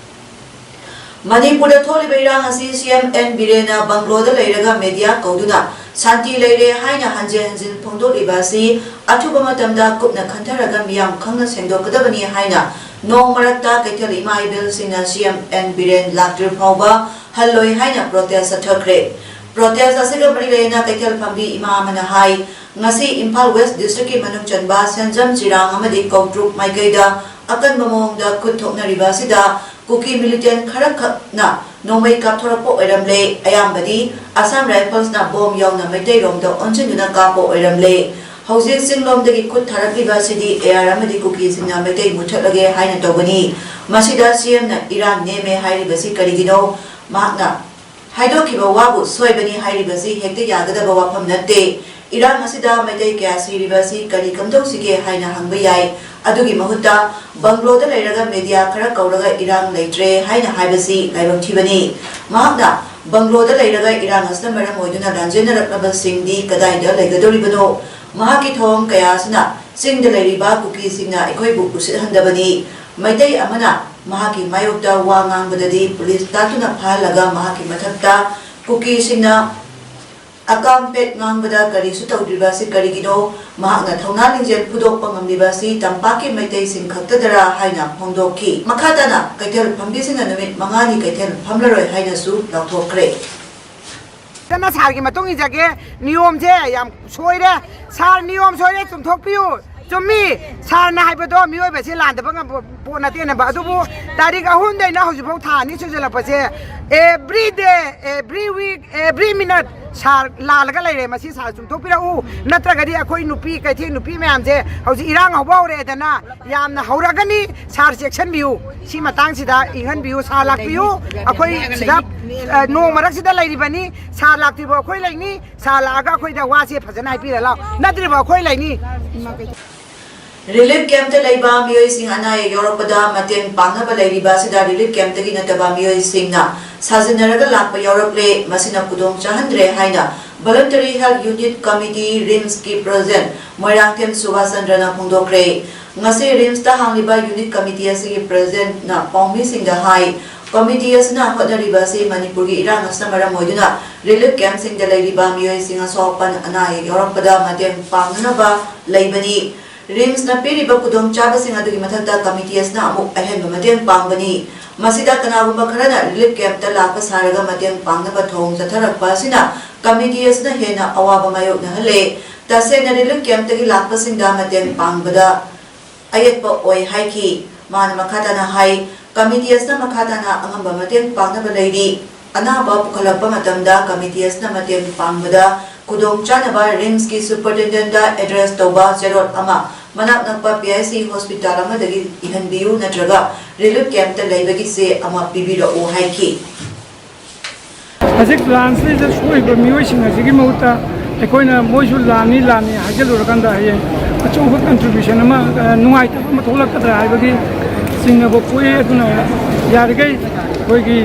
ꯃꯅꯤꯄꯨꯔꯗ ꯊꯣꯛꯂꯤꯕ ꯏꯔꯥꯡ ꯑꯁꯤ ꯁꯤ ꯑꯦꯝ ꯑꯦꯟ ꯕꯤꯔꯦꯟꯅ ꯕꯪꯒ꯭ꯂꯣꯗ ꯂꯩꯔꯒ ꯃꯦꯗꯤꯌꯥ ꯀꯧꯗꯨꯅ ꯁꯥꯟꯇꯤ ꯂꯩꯔꯦ ꯍꯥꯏꯅ ꯍꯟꯖꯤꯟ ꯍꯟꯖꯤꯟ ꯐꯣꯡꯗꯣꯛꯂꯤꯕ ꯑꯁꯤ ꯑꯊꯨꯕ ꯃꯇꯝꯗ ꯀꯨꯞꯅ ꯈꯟꯊꯔꯒ ꯃꯤꯌꯥꯝ ꯈꯪꯅ ꯁꯦꯡꯗꯣꯛꯀꯗꯕꯅꯤ ꯍꯥꯏꯅ ꯅꯣꯡ ꯃꯔꯛꯇ ꯀꯩꯊꯦꯜ ꯏꯃꯥ ꯏꯕꯦꯜꯁꯤꯡꯅ ꯁꯤ ꯑꯦꯝ ꯑꯦꯟ ꯕꯤꯔꯦꯟ ꯂꯥꯛꯇ꯭ꯔꯤ ꯐꯥꯎꯕ ꯍꯜꯂꯣꯏ ꯍꯥꯏꯅ ꯄ꯭ꯔꯣꯇꯦꯁ ꯆꯠꯊꯈ꯭ꯔꯦ꯫ ꯄ꯭ꯔꯣꯇꯦꯁ ꯑꯁꯤꯒ ꯃꯔꯤ ꯂꯩꯅꯅ ꯀꯩꯊꯦꯜ ꯐꯝꯕꯤ ꯏꯃꯥ ꯑꯃꯅ ꯍꯥꯏ, ꯉꯁꯤ ꯏꯝꯐꯥꯜ ꯋꯦꯁ ꯗꯤꯁꯇ꯭ꯔꯤꯛꯀꯤ ꯃꯅꯨꯡ ꯆꯟꯕ ꯁꯦꯟꯖꯝ, ꯆꯤꯔꯥꯡ ꯑꯃꯗꯤ ꯀꯧꯇ꯭ꯔꯨꯛ ꯃꯥꯏꯀꯩꯗ ꯑꯀꯟꯕ ꯃꯑꯣꯡꯗ ꯈꯨꯠ ꯊꯣꯛꯅꯔꯤꯕ ꯑꯁꯤꯗ ꯀꯨꯀꯤ ꯃꯤꯂꯤꯇꯦꯟ ꯈꯔꯈꯛꯅ ꯅꯣꯡꯃꯩ ꯀꯥꯞꯊꯣꯔꯛꯄ ꯑꯣꯏꯔꯝꯂꯦ꯫ ꯑꯌꯥꯝꯕꯗꯤ ꯑꯁꯥꯝ ꯔꯥꯏꯐꯜꯁꯅ ꯕꯣꯝ ꯌꯥꯎꯅ ꯃꯩꯇꯩꯔꯣꯝꯗ ꯑꯣꯟꯁꯤꯟꯗꯨꯅ ꯀꯥꯞꯄ ꯑꯣꯏꯔꯝꯂꯦ꯫ ꯍꯧꯖꯤꯛ ꯆꯤꯡꯂꯣꯝꯗꯒꯤ ꯈꯨꯠ ꯊꯥꯔꯛꯂꯤꯕ ꯑꯁꯤꯗꯤ ꯑꯦ ꯑꯥꯔ ꯑꯃꯗꯤ ꯀꯨꯀꯤꯁꯤꯡꯅ ꯃꯩꯇꯩ ꯃꯨꯠꯊꯠꯂꯒꯦ ꯍꯥꯏꯅ ꯇꯧꯕꯅꯤ꯫ ꯃꯁꯤꯗ ꯁꯤ ꯑꯦꯝꯅ ꯏꯔꯥꯡ ꯅꯦꯝꯃꯦ ꯍꯥꯏꯔꯤꯕꯁꯤ ꯀꯔꯤꯒꯤꯅꯣ? ꯃꯍꯥꯛꯅ ꯍꯥꯏꯗꯣꯛꯈꯤꯕ ꯋꯥꯕꯨ ꯁꯣꯏꯕꯅꯤ ꯍꯥꯏꯔꯤꯕꯁꯤ ꯍꯦꯛꯇ ꯌꯥꯒꯗꯕ ꯋꯥꯐꯝ ꯅꯠꯇꯦ꯫ ꯏꯔꯥꯡ ꯑꯁꯤꯗ ꯃꯩꯇꯩ ꯀꯌꯥ ꯁꯤꯔꯤꯕ ꯑꯁꯤ ꯀꯔꯤ ꯀꯝꯗꯧꯁꯤꯒꯦ ꯍꯥꯏꯅ ꯍꯪꯕ ꯌꯥꯏ꯫ ꯑꯗꯨꯒꯤ ꯃꯍꯨꯠꯇ ꯕꯪꯒ꯭ꯂꯣꯗ ꯂꯩꯔꯒ ꯃꯦꯗꯤꯌꯥ ꯈꯔ ꯀꯧꯔꯒ ꯏꯔꯥꯡ ꯂꯩꯇ꯭ꯔꯦ ꯍꯥꯏꯅ ꯍꯥꯏꯕꯁꯤ ꯂꯥꯏꯕꯛ ꯊꯤꯕꯅꯤ꯫ ꯃꯍꯥꯛꯅ ꯕꯪꯒ꯭ꯂꯣꯗ ꯂꯩꯔꯒ ꯏꯔꯥꯡ ꯑꯁꯤꯅ ꯃꯔꯝ ꯑꯣꯏꯗꯨꯅ ꯂꯥꯟꯖꯦꯟꯅꯔꯛꯂꯕꯁꯤꯡꯗꯤ ꯀꯗꯥꯏꯗ ꯂꯩꯒꯗꯧꯔꯤꯕꯅꯣ? ꯃꯍꯥꯛꯀꯤ ꯊꯧꯑꯣꯡ ꯀꯌꯥ ꯑꯁꯤꯅ ꯆꯤꯡꯗ ꯂꯩꯔꯤꯕ ꯀꯨꯀꯤꯁꯤꯡꯅ ꯑꯩꯈꯣꯏꯕꯨ ꯎꯁꯤꯠꯍꯟꯗꯕꯅꯤ꯫ ꯃꯩꯇꯩ ꯑꯃꯅ ꯃꯍꯥꯛꯀꯤ ꯃꯥꯌꯣꯛꯇ ꯋꯥ ꯉꯥꯡꯕꯗꯗꯤ ꯄꯨꯂꯤꯁ ꯂꯥꯛꯇꯨꯅ ꯐꯥꯍꯜꯂꯒ ꯃꯍꯥꯛꯀꯤ ꯃꯊꯛꯇ ꯀꯨꯀꯤꯁꯤꯡꯅ ꯑꯀꯥꯝꯄꯦꯠ ꯉꯥꯡꯕꯗ ꯀꯔꯤꯁꯨ ꯇꯧꯗ꯭ꯔꯤꯕ ꯑꯁꯤ ꯀꯔꯤꯒꯤꯅꯣ? ꯃꯍꯥꯛꯅ ꯊꯧꯅꯥ ꯂꯤꯡꯖꯦꯜ ꯐꯨꯗꯣꯛꯄ ꯉꯝꯂꯤꯕ ꯑꯁꯤ ꯇꯝꯄꯥꯛꯀꯤ ꯃꯩꯇꯩꯁꯤꯡ ꯈꯛꯇꯗꯔꯥ ꯍꯥꯏꯅ ꯐꯣꯡꯗꯣꯛꯈꯤ꯫ ꯃꯈꯥ ꯇꯥꯅ ꯀꯩꯊꯦꯜ ꯐꯝꯕꯤꯁꯤꯡꯅ ꯅꯨꯃꯤꯠ ꯃꯉꯥꯅꯤ ꯀꯩꯊꯦꯜ ꯐꯝꯂꯔꯣꯏ ꯍꯥꯏꯅꯁꯨ ꯂꯥꯎꯊꯣꯛꯈ꯭ꯔꯦ꯫ ꯐꯖꯅ ꯁꯥꯔꯒꯤ ꯃꯇꯨꯡ ꯏꯟꯖꯒꯦ꯫ ꯅꯤꯌꯣꯝꯁꯦ ꯌꯥꯝ ꯁꯣꯏꯔꯦ꯫ ꯁꯥꯔ, ꯅꯤꯌꯣꯝ ꯁꯣꯏꯔꯦ, ꯆꯨꯝꯊꯣꯛꯄꯤꯌꯨ꯫ ꯆꯨꯝꯃꯤ꯫ ꯁꯥꯔꯅ ꯍꯥꯏꯕꯗꯣ ꯃꯤꯑꯣꯏꯕꯁꯦ ꯂꯥꯟꯗꯕ ꯉꯝꯕ ꯄꯣꯠ ꯅꯠꯇꯦꯅꯕ꯫ ꯑꯗꯨꯕꯨ ꯇꯥꯔꯤꯛ ꯑꯍꯨꯝꯗꯩꯅ ꯍꯧꯖꯤꯛꯐꯥꯎ ꯊꯥ ꯑꯅꯤ ꯁꯨꯖꯜꯂꯛꯄꯁꯦ, every day, every week, every minute ꯁꯥꯔ ꯂꯥꯜꯂꯒ ꯂꯩꯔꯦ꯫ ꯃꯁꯤ ꯁꯥꯔ ꯆꯨꯝꯊꯣꯛꯄꯤꯔꯛꯎ꯫ ꯅꯠꯇ꯭ꯔꯒꯗꯤ ꯑꯩꯈꯣꯏ ꯅꯨꯄꯤ, ꯀꯩꯊꯦꯜ ꯅꯨꯄꯤ ꯃꯌꯥꯝꯁꯦ ꯍꯧꯖꯤꯛ ꯏꯔꯥꯡ ꯍꯧꯕ ꯍꯧꯔꯛꯑꯦꯗꯅ, ꯌꯥꯝꯅ ꯍꯧꯔꯛꯀꯅꯤ꯫ ꯁꯥꯔ ꯆꯦꯛꯁꯤꯟꯕꯤꯌꯨ꯫ ꯁꯤ ꯃꯇꯥꯡꯁꯤꯗ ꯏꯪꯍꯟꯕꯤꯌꯨ꯫ ꯁꯥꯔ ꯂꯥꯛꯄꯤꯌꯨ꯫ ꯑꯩꯈꯣꯏ ꯁꯤꯗ, ꯑ, ꯅꯣꯡ ꯃꯔꯛꯁꯤꯗ ꯂꯩꯔꯤꯕꯅꯤ꯫ ꯁꯥꯔ ꯂꯥꯛꯇ꯭ꯔꯤꯕ ꯑꯩꯈꯣꯏ ꯂꯩꯅꯤ꯫ ꯁꯥꯔ ꯂꯥꯛꯑꯒ ꯑꯩꯈꯣꯏꯗ ꯋꯥꯁꯦ ꯐꯖꯅ ꯍꯥꯏꯕꯤꯔ ꯂꯥꯎ꯫ ꯅꯠꯇ꯭ꯔꯤꯕ ꯑꯩꯈꯣꯏ ꯂꯩꯅꯤ꯫ ꯔꯤꯂꯤꯐ ꯀꯦꯝꯞꯇ ꯂꯩꯕ ꯃꯤꯑꯣꯏꯁꯤꯡ ꯑꯅꯥ ꯑꯌꯦꯛ ꯌꯥꯎꯔꯛꯄꯗ ꯃꯇꯦꯡ ꯄꯥꯡꯅꯕ ꯂꯩꯔꯤꯕ ꯑꯁꯤꯗ ꯔꯤꯂꯤꯐ ꯀꯦꯝꯞꯇꯒꯤ ꯅꯠꯇꯕ ꯃꯤꯑꯣꯏꯁꯤꯡꯅ ꯁꯥꯖꯤꯟꯅꯔꯒ ꯂꯥꯛꯄ ꯌꯥꯎꯔꯛꯂꯦ꯫ ꯃꯁꯤꯅ ꯈꯨꯗꯣꯡ ꯆꯥꯍꯟꯗ꯭ꯔꯦ ꯍꯥꯏꯅ Voluntary Health Unit Committee, ꯔꯤꯝꯁꯀꯤ ꯄ꯭ꯔꯁꯤꯗꯦꯟꯠ ꯃꯣꯏꯔꯥꯡꯊꯦꯝ ꯁꯨꯕꯥꯁ ꯆꯟꯗ꯭ꯔꯅ ꯐꯣꯡꯗꯣꯛꯈ꯭ꯔꯦ꯫ ꯉꯁꯤ ꯔꯤꯝꯁꯇ ꯍꯥꯡꯂꯤꯕ ꯌꯨꯅꯤꯠ ꯀꯃꯤꯇꯤ ꯑꯁꯤꯒꯤ ꯄ꯭ꯔꯁꯤꯗꯦꯟꯠꯅ ꯄꯥꯎꯃꯤꯁꯤꯡꯗ ꯍꯥꯏ, ꯀꯃꯤꯇꯤ ꯑꯁꯤꯅ ꯍꯣꯠꯅꯔꯤꯕ ꯑꯁꯤ ꯃꯅꯤꯄꯨꯔꯒꯤ ꯏꯔꯥꯡ ꯑꯁꯤꯅ ꯃꯔꯝ ꯑꯣꯏꯗꯨꯅ ꯔꯤꯂꯤꯐ ꯀꯦꯝꯞꯁꯤꯡꯗ ꯂꯩꯔꯤꯕ ꯃꯤꯑꯣꯏꯁꯤꯡ ꯑꯁꯣꯛ ꯑꯄꯟ ꯑꯅꯥ ꯑꯌꯦꯛ ꯌꯥꯎꯔꯛꯄꯗ ꯃꯇꯦꯡ ꯄꯥꯡꯅꯅꯕ ꯂꯩꯕꯅꯤ꯫ ꯔꯤꯝꯁꯅ ꯄꯤꯔꯤꯕ ꯈꯨꯗꯣꯡꯆꯥꯕꯁꯤꯡ ꯑꯗꯨꯒꯤ ꯃꯊꯛꯇ ꯀꯃꯤꯇꯤ ꯑꯁꯤꯅ ꯑꯃꯨꯛ ꯑꯍꯦꯟꯕ ꯃꯇꯦꯡ ꯄꯥꯡꯕꯅꯤ꯫ ꯃꯁꯤꯗ ꯀꯅꯥꯒꯨꯝꯕ ꯈꯔꯅ ꯔꯤꯂꯤꯐ ꯀꯦꯝꯞꯇ ꯂꯥꯛꯄ ꯁꯥꯔꯒ ꯃꯇꯦꯡ ꯄꯥꯡꯅꯕ ꯊꯧꯑꯣꯡ ꯆꯠꯊꯔꯛꯄ ꯑꯁꯤꯅ ꯀꯃꯤꯇꯤ ꯑꯁꯤꯅ ꯍꯦꯟꯅ ꯑꯋꯥꯕ ꯃꯥꯌꯣꯛꯅꯍꯜꯂꯦ꯫ ꯇꯁꯦꯡꯅ ꯔꯤꯂꯤꯐ ꯀꯦꯝꯞꯇꯒꯤ ꯂꯥꯛꯄꯁꯤꯡꯗ ꯃꯇꯦꯡ ꯄꯥꯡꯕꯗ ꯑꯌꯦꯠꯄ ꯑꯣꯏ ꯍꯥꯏꯈꯤ꯫ ꯃꯥꯅ ꯃꯈꯥ ꯇꯥꯅ ꯍꯥꯏ, ꯀꯃꯤꯇꯤ ꯑꯁꯤꯅ ꯃꯈꯥ ꯇꯥꯅ ꯑꯉꯝꯕ ꯃꯇꯦꯡ ꯄꯥꯡꯅꯕ ꯂꯩꯔꯤ꯫ ꯑꯅꯥꯕ ꯄꯨꯈꯠꯂꯛꯄ ꯃꯇꯝꯗ ꯀꯃꯤꯇꯤ ꯑꯁꯤꯅ ꯃꯇꯦꯡ ꯄꯥꯡꯕꯗ ꯈꯨꯗꯣꯡꯆꯥꯅꯕ ꯔꯤꯝꯁꯀꯤ ꯁꯨꯄꯔꯤꯟꯇꯦꯟꯗꯦꯟꯠꯇ ꯑꯦꯗ꯭ꯔꯦꯁ ꯇꯧꯕ ꯆꯦꯔꯣꯜ ꯑꯃ ꯃꯅꯥꯛ ꯅꯛꯄ ꯄꯤ ꯑꯩꯆ ꯁꯤ ꯍꯣꯁꯄꯤꯇꯥꯜ ꯑꯃꯗꯒꯤ ꯏꯍꯟꯕꯤꯌꯨ ꯅꯠꯇ꯭ꯔꯒ ꯔꯤꯂꯤꯐ ꯀꯦꯝꯞꯇ ꯂꯩꯕꯒꯤ ꯆꯦ ꯑꯃ ꯄꯤꯕꯤꯔꯛꯎ ꯍꯥꯏꯈꯤ꯫ ꯍꯧꯖꯤꯛ ꯂꯥꯟꯁꯤꯗ ꯁꯣꯛꯏꯕ ꯃꯤꯑꯣꯏꯁꯤꯡ ꯑꯁꯤꯒꯤ ꯃꯍꯨꯠꯇ ꯑꯩꯈꯣꯏꯅ ꯃꯣꯏꯁꯨ ꯂꯥꯟꯅꯤ ꯂꯥꯟꯅꯤ ꯍꯥꯏꯖꯤꯜꯂꯨꯔꯀꯥꯟꯗ ꯍꯌꯦꯡ ꯑꯆꯧꯕ ꯀꯟꯇ꯭ꯔꯤꯕ꯭ꯌꯨꯁꯟ ꯑꯃ, ꯑ, ꯅꯨꯡꯉꯥꯏꯇꯕ ꯑꯃ ꯊꯣꯛꯂꯛꯀꯗ꯭ꯔꯥ ꯍꯥꯏꯕꯒꯤ ꯆꯤꯡꯅꯕ ꯄꯣꯛꯏ꯫ ꯑꯗꯨꯅ ꯌꯥꯔꯤꯈꯩ ꯑꯩꯈꯣꯏꯒꯤ